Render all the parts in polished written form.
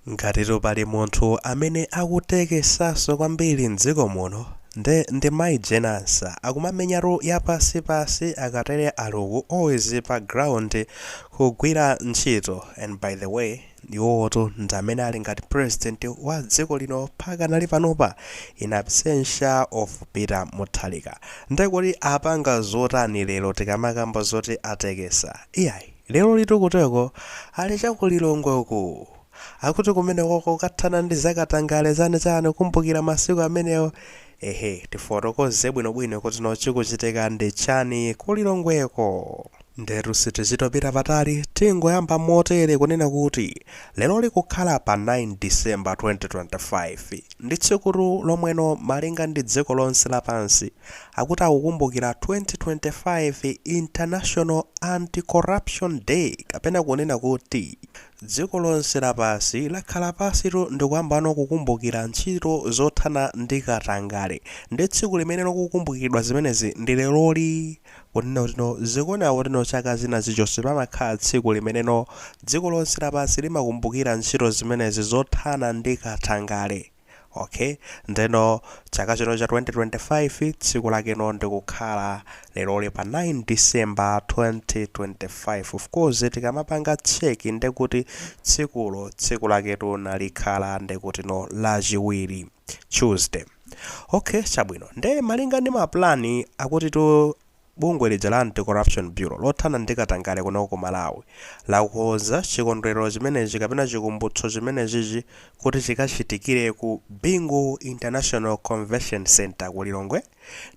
Ngatitu pali munthu amene akutekesaso kwambiri mdziko muno nde ndi Mayi Jane Ansah. Akumamenyatu yapansi pansi akatere aluku always pa ground kugwira ntchito and by the way iwowotu ndi amene ali ngati president wa dziko lino pakanali panopa in absentia of Peter Mutharika. Nde kodi apanga zotani lero tikamakamba zoti atekesa? Iyayi lero litu kuteko ali cha ku Lilongwe uku. Akuti kumenekoko kukathana ndi zakatangale chani chani kumbukira masiku amenewo ehe tifotokoze bwinobwino kuti no chikuchitika ndi chani ku Lilongweko. Ndetu sitichitopita patali tingoyamba motere kunena kuti lero likukhala pa 9 December 2025 ndi tsikutu lomweno malinga ndi dziko lonse lapansi akuti akukumbukira 2025 International Anti-Corruption Day kapena kunena kuti Dziko lonse lapansi lakhala pansitu ndikuyambano kukumbukira ntchito zothana ndi katangale nde tsiku limene likukumbukiridwa zimenezi ndi leroli kunena kutino zikuoneka kutino chaka china chilichonse pamakhala tsiku limeneno dziko lonse lapansi limakumbukira ntchito zimenezi zothana ndi katangale. Ok ndeno chaka chino cha 2025 tsiku lakeno ndikukhala leroli pa 9 December 2025 of course tikamapanga check ndekuti tsikulo tsiku laketu nalikhala ndekutino lachiwiri Tuesday ok chabwino nde malinga ndi ma plan akutitu Bungwe lija la Anti-Corruption Bureau lothana ndi katangale kunoko ku Malawi lakonza chikondwerero chimenechi kapena chikumbutso chimenechichi kuti chikachitikire ku Bingu International Convention Centre ku Lilongwe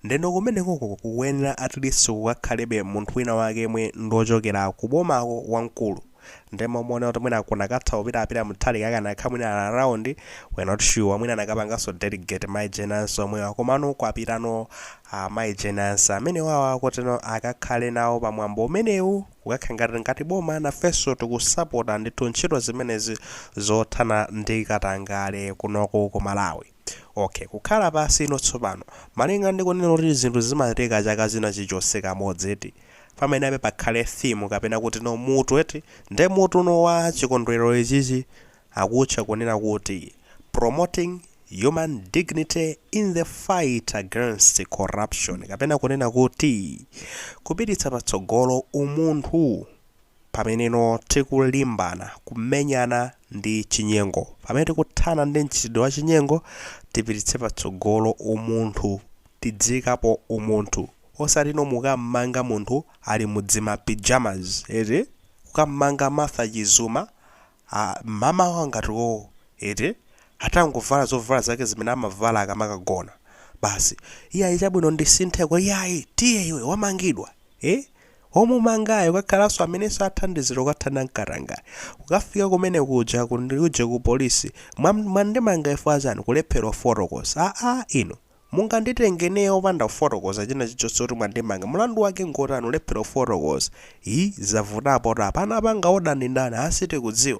ndeno kumenekoko kukuyenera at least kukakhalebe munthu wina wake yemwe ndiochokera ku bomako wamkulu nde momuona kuti mwina kunakatha kupita a Peter Mutharika akanakhala mwina ali around we're not sure mwina anakapanganso delegate Mai Jane Ansah omwewa komano kwapitano a Mai Jane Ansah amenewawa koteno akakhale nawo pa mwambo umenewu kukakhala ngati ngati boma nafenso tikusapota ndithu ntchito zimenezi zothana ndi katangale kunoku ku Malawi. Okay, kukhala pansi ino tsopano malinga ndi kunena kuti zinthu zimachitika chaka china chilichonse kamodzi eti pamenepe pakhale theme kapena kuti no mutu eti nde mutu no wa chikondwerero ichichi akutcha kunena kuti promoting human dignity in the fight against corruption kapena kunena kuti kupititsa patsogolo umunthu pameneno tikulimbana kumenyana ndi chinyengo pamene tikuthana ndi mchitidwe wa chinyengo tipititse patsogolo umunthu tidziikapo umunthu Osati no mukammanga munthu ali mu dzima pyjamas eti kukammanga Martha Chizuma a mmamawa ngati uwowo eti atangovala zovala zake zimene amavala akamakagona basi iyayi chabwino ndisintheko iyayi tiye iwe wamangidwa eh omumangayo kukakhalanso amenenso athandizira kukathana nkatangale kukafika kumene kuja kuje ku polisi mwandimanga chifukwa chani kulephera kufotokoza aa inu Munganditenge ineyo opanda kufotokoza china chilichonse kuti mwandimanga mulandu wake ngotani ulephera kufotokoza ii zavutapotu apa anapanga order ndi ndani aa sitikudziwa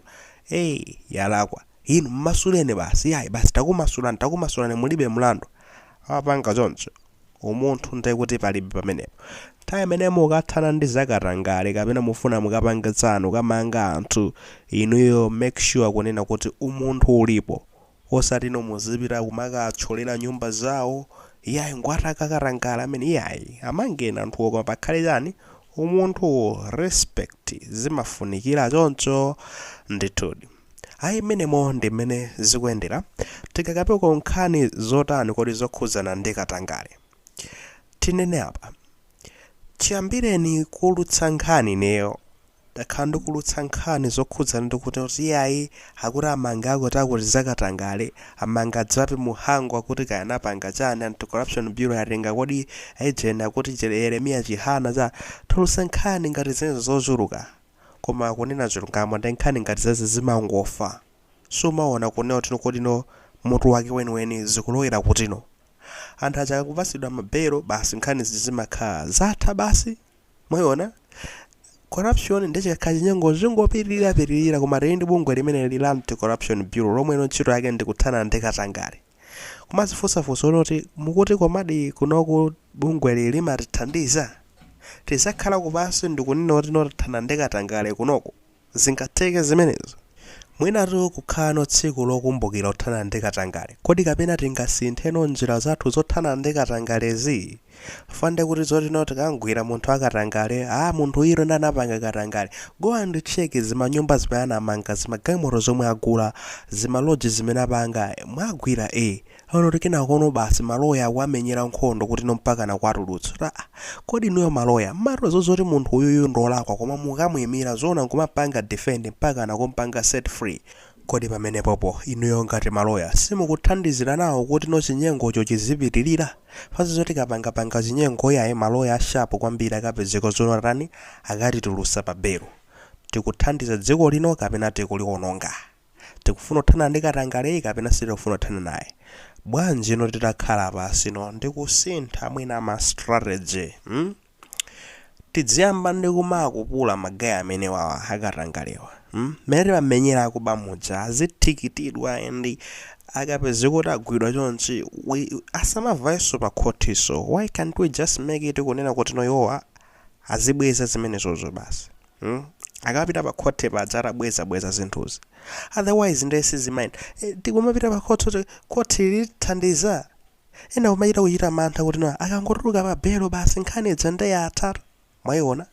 eee yalakwa inu mmasuleni basi iyayi basi takumasulani takumasulani mulibe mlandu amapanga choncho umunthu ndekuti palibe pamenepo nthawi imene mukathana ndi zakatangale kapena mufuna mukapange zanu kukamanga anthu inuyo make sure kunena kuti umunthu ulipo Osati inu muzipita kumakathyolera nyumba zawo iyayi ngwatakatangale amene iyayi amangeni anthuwo koma pakhale chani umunthu respect zimafunikira choncho ndithudi ayi mmenemo ndi mmene zikuyendera tikakapeko nkhani zotani kodi zokhudzana ndi katangale tinene apa chiyambireni kuulutsa nkhani ineyo Ndakhala ndikuulutsa nkhani zokhudzana ndi kuti kuti iyayi akuti amanga akuti akuti zakatangale, amanga a Dzapi Mhango akuti kaya anapanga chani, Anti-Corruption Bureau yatenga kodi ejeni akuti Yeremiya Chihana cha, taulutsa nkhani ngati zimenezo zochuluka koma kunena chilungamo nde nkhani ngati zimenezi zimangofa sumaona kunena kuti kodi no mutu wake weniweni zikulowera kutino. Anthu aja akangopatsidwa ma bail basi nkhani zija zimakhala zatha basi. Mwaiona? Corruption ndiye chikakhala chinyengo zingopitirira pitirira koma tili ndi bungwe limeneli la Anti-Corruption Bureau lomweno ntchito yake ndi kuthana ndi katangale. Kumazifunsa funso loti mukuti komadi kunoku bungweli limatithandiza? Tizakhala kupansi ndikunena kuti no tathana ndi katangale kunoku? Zingatheke zimenezo? Mwinatu kukhalano tsiku lokumbukira kuthana ndi katangale. Kodi kapena tingasintheno njira zathu zothana ndi katangalezi? Fande kuti zotino tikangwira munthu akatangale, munthu iro ndi anapanga katangale. Go and check zimanyumba zimene anamanga, zimagalimoto zomwe agula, zimalodge zimene apanga. Mwagwira ano tikenakono basi maloya akuamenyera nkhondo kuti no mpaka nakwatulutsa. Kodi inuyo maloya mmatozo zoti munthu uyuyu ndolakwa, koma mukamuyimira zona nkumapanga defend mpaka nakumpanga set free? Kodi pamenepopo inuyo ngati maloya simukuthandizira nawo kuti no chinyengocho chizipitirira? Fazi zoti kapangapanga chinyengo, yayi, maloya asharp kwambiri akapezeka zonatani, akatitulusa pa belo. Tikuthandiza dziko lino kapena tikuliwononga? Tikufuna kuthana ndi katangale kapena sitikufuna kuthana naye? Bwanji ino titakhala pasino ndikusintha mwina ma strategy, Tidziyamba ndi kumakupula maguys amene wawa akatangalewa, Mmene timamenyera akuba muja, azithikitidwa and akapezeka kuti agwidwa chonchi asamavayenso pa khotiso. Why can't we just make it kunena kuti no, iwowa azibweza zimenezozo basi, Akapita pa khoti paja atabwezabweza zinthuzi. Otherwise ndiye sizimayenda. Tikumapita pa khoti kuti khoti lithandiza ena kumachita kuchita mantha kuti no akangotuluka pa belo basi nkhani ija ndeyatha. Mwayiona,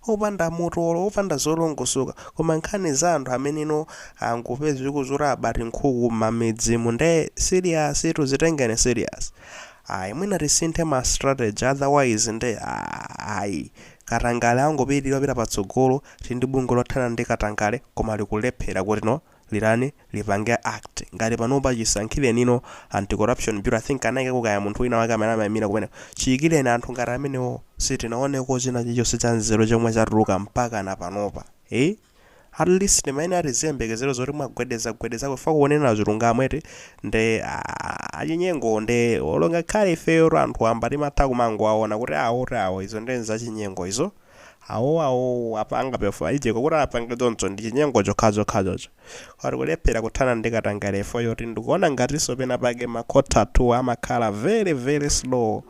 opanda mutolo, opanda zolongosoka, koma nkhani za anthu amene ino angopezeka zoti abati nkhuku m'mamidzimu nde serious, tuzitengeni serious. Ayi, mwina tisinthe ma strategy, otherwise nde ayi, katangale angopitirira pita patsogolo. Tili ndi bungwe lothana ndi katangale koma likulephera kuti no lirani lipange act. Ngati panopa chisankhireni ino Anti-Corruption Bureau, I think anayikako kaya munthu wina wake amene amayimira kumene, chiyikireni anthu ngati amenewo, sitinaoneko china chilichonse cha nzeru chomwe chatuluka mpaka na panopa. At least timayenera tiziyembekezero zoti mwagwedezagwedeza kufa kuonera chilungamo eti. Nde achinyengo nde olo ngakhale ifeyo anthu amba timatha kumangowaona kuti awo kuti awo izo ndi zachinyengo izo, awo awo apanga pefa ijeko kuti apange choncho ndi chinyengo chokhachokhachocho. Kwati kulephera kuthana ndi katangale yoti ndikuona ngatinso pena pake makhoti athu amakhala very very slow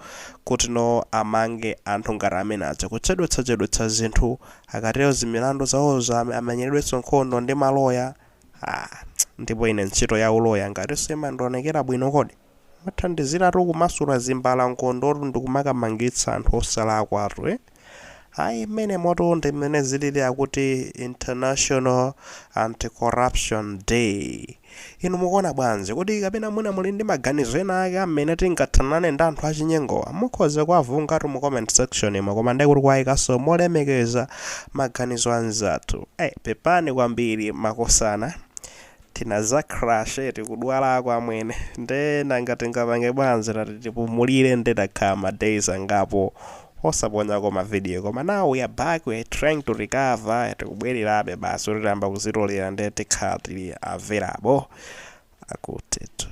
kuti no amange anthu ngati amene aja, kuchedwetsachedwetsa zinthu. Akatero zimilandu zawozo amenyeredwenso nkhondo ndi maloya. Ndipo ine ntchito ya uloya ngatinso imandionekera bwino. Kodi mathandiziratu kumasula zimbalangondotu ndikumakamangitsa anthu osalakwatu, eh? Ayi, mmene moto ndi mmene zilili. Akuti International Anti-Corruption Day, inu mukuona bwanji? Kuti kapena mwina muli ndi maganizo ena ake amene tingathanane ndi anthu achinyengowa, mukhoza kuwavungatu mu comment section imwe, koma ndiye kuti kuwayikanso molemekeza maganizo anzathu. Pepani kwambiri makosana, tinaza crash tikudwalako amwene, nde nanga tingapange bwanji? Tati tipumulire, nde takhala ma days angapo osaponyako mavideo, koma now we are back, we are trying to recover. Tikubwererabe basi kuti tiyamba kuzitolera, nde tikhala tili available akutetu.